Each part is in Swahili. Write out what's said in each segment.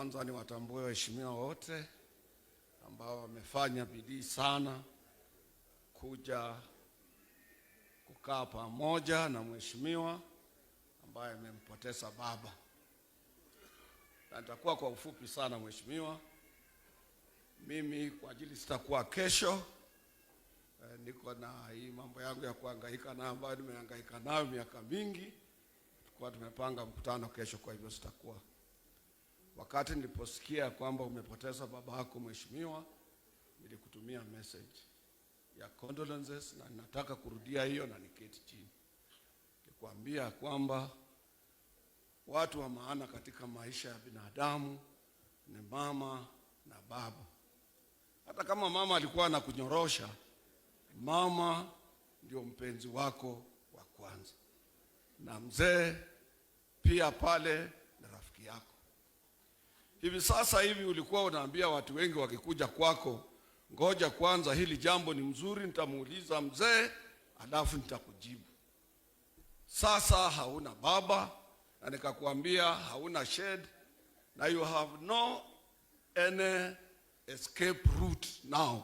Kwanza niwatambue waheshimiwa wote ambao wamefanya bidii sana kuja kukaa pamoja na mheshimiwa ambaye amempoteza baba, na nitakuwa kwa ufupi sana mheshimiwa. Mimi kwa ajili sitakuwa kesho, niko na hii mambo yangu ya kuhangaika na ambayo nimehangaika nayo miaka mingi. Tulikuwa tumepanga mkutano kesho, kwa hivyo sitakuwa. Wakati niliposikia kwamba umepoteza baba yako mheshimiwa, nilikutumia message ya condolences na nataka kurudia hiyo na niketi chini nikuambia kwamba watu wa maana katika maisha ya binadamu ni mama na baba. Hata kama mama alikuwa anakunyorosha, mama ndio mpenzi wako wa kwanza, na mzee pia pale ni rafiki yako. Hivi sasa hivi ulikuwa unaambia watu wengi wakikuja kwako, ngoja kwanza, hili jambo ni mzuri, nitamuuliza mzee alafu nitakujibu. Sasa hauna baba, na nikakwambia hauna shed, na you have no any escape route now.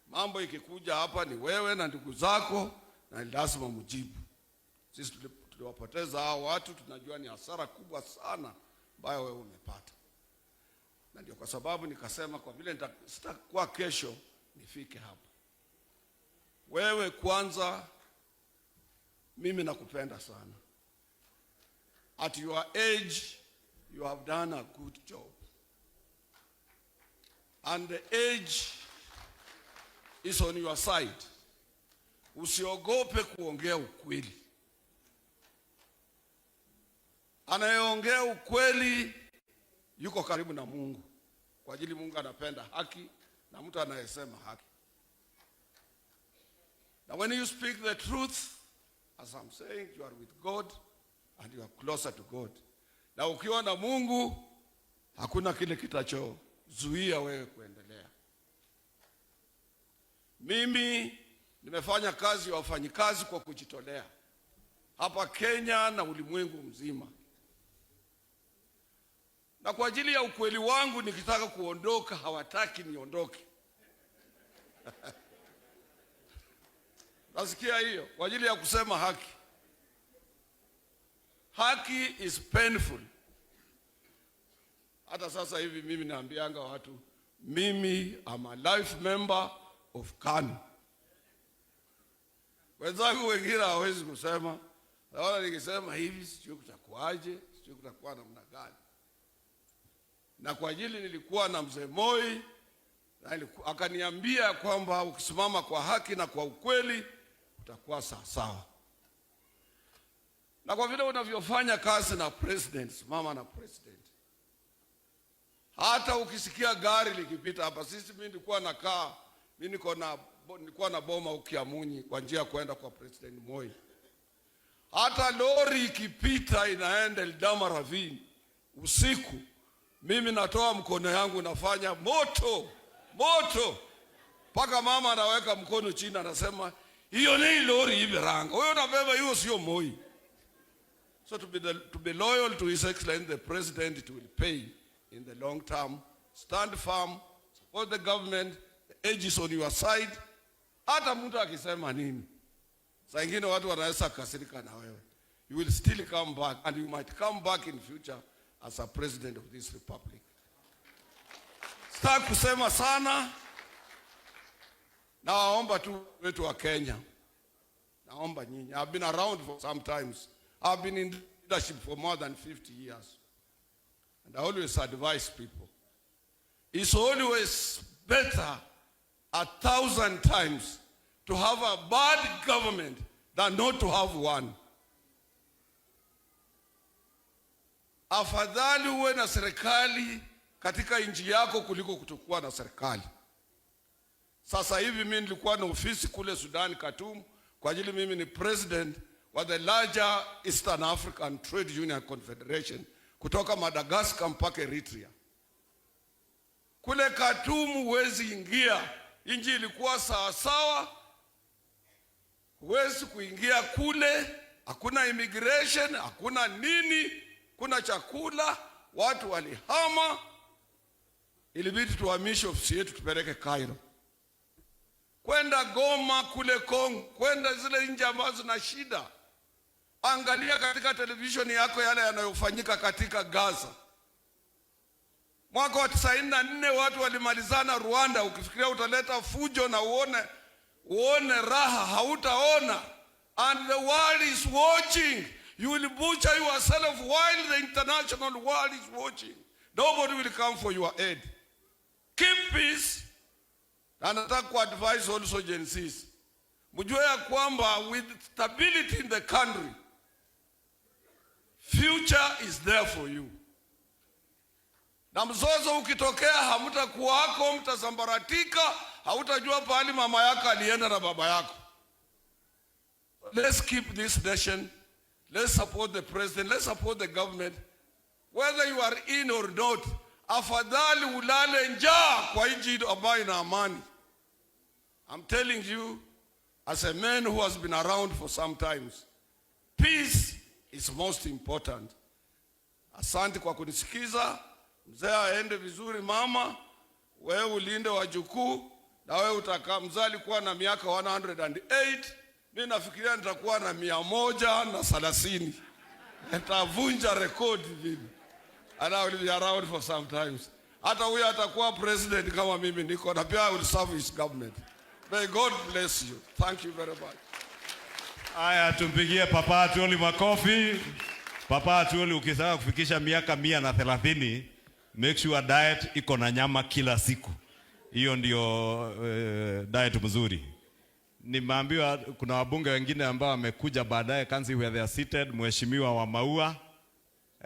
Mambo ikikuja hapa ni wewe na ndugu zako, na ni lazima mjibu. Sisi tuliwapoteza hao watu, tunajua ni hasara kubwa sana ambayo wewe umepata, na ndio kwa sababu nikasema kwa vile sitakuwa kesho, nifike hapa. Wewe kwanza, mimi nakupenda sana. At your age you have done a good job, and the age is on your side. Usiogope kuongea ukweli. Anayeongea ukweli yuko karibu na Mungu, kwa ajili Mungu anapenda haki na mtu anayesema haki. Na when you speak the truth, as I'm saying, you are with God and you are closer to God. Na ukiwa na Mungu hakuna kile kitachozuia wewe kuendelea. Mimi nimefanya kazi ya wafanyikazi kwa kujitolea hapa Kenya na ulimwengu mzima, na kwa ajili ya ukweli wangu, nikitaka kuondoka hawataki niondoke. Nasikia hiyo, kwa ajili ya kusema haki. Haki is painful. Hata sasa hivi mimi naambianga watu, mimi am a life member of KANU. Wenzangu wengine hawawezi kusema, naona nikisema hivi sijui kutakuwaje, sijui kutakuwa namna gani. Na kwa ajili nilikuwa na mzee Moi na akaniambia kwamba ukisimama kwa haki na kwa ukweli utakuwa sawasawa. Na kwa vile unavyofanya kazi na president, simama na president. Hata ukisikia gari likipita hapa, sisi mimi nilikuwa nakaa, mimi niko na nilikuwa na boma Ukiamunyi kwa njia kwenda kwa President Moi. Hata lori ikipita inaenda Eldama Ravine usiku, mimi natoa mkono yangu nafanya moto moto, mpaka mama anaweka mkono chini anasema hiyo ni lori iberanga, huyo unabeba hiyo sio Moi. So to be loyal to His Excellency the President, it will pay in the long term. Stand firm, support the government, the age is on your side. Hata mtu akisema nini, saa ingine watu wanaweza kasirika na wewe, you will still come back and you might come back in future as a president of this republic. Sitaki kusema sana, nawaomba tu wetu wa Kenya, naomba nyinyi. I've been around for some times. I've been in leadership for more than 50 years. And I always advise people, it's always better 1,000 times to have a bad government than not to have one. Afadhali uwe na serikali katika nchi yako kuliko kutokuwa na serikali. Sasa hivi mimi nilikuwa na ofisi kule Sudan, Khartoum, kwa ajili mimi ni president wa the larger Eastern African Trade Union Confederation kutoka Madagascar mpaka Eritrea. Kule Khartoum huwezi ingia, nchi ilikuwa sawa sawa, huwezi kuingia kule, hakuna immigration, hakuna nini, kuna chakula, Watu walihama, ilibidi tuhamishe ofisi yetu tupeleke Cairo, kwenda Goma kule Kongo, kwenda zile nchi ambazo zina shida. Angalia katika televisheni yako yale yanayofanyika katika Gaza. Mwaka wa 94 watu walimalizana Rwanda. Ukifikiria utaleta fujo na uone raha, hautaona. And the world is watching. You will butcher yourself while the international world is watching. Nobody will come for your aid. Keep peace. Na nataka kuadvise also Gen Zs. Mjue ya kwamba with stability in the country, future is there for you. Na mzozo ukitokea, hamtakuwako, mtasambaratika, hautajua pahali mama yako alienda na baba yako. Let's keep this nation. Let's support the president. Let's support the government. Whether you are in or not, afadhali ulale njaa kwa nchi ambayo ina amani. I'm telling you, as a man who has been around for some times, peace is most important. Asante kwa kunisikiza. Mzee aende vizuri, mama, wewe ulinde wajukuu na wewe utakaa. Mzee alikuwa na miaka 108, mi nafikiria nitakuwa na 130. Nitavunja rekodi mimi. And I will be around for some times. Hata huyo atakuwa president kama mimi niko na pia I will serve his government. May God bless you. Thank you very much. Haya, tumpigie Papa Atwoli makofi. Papa Atwoli, ukitaka kufikisha miaka 130, make sure diet iko na nyama kila siku. Hiyo ndio diet mzuri. Nimeambiwa kuna wabunge wengine ambao wamekuja baadaye, can't see where they are seated. Mheshimiwa wa Maua.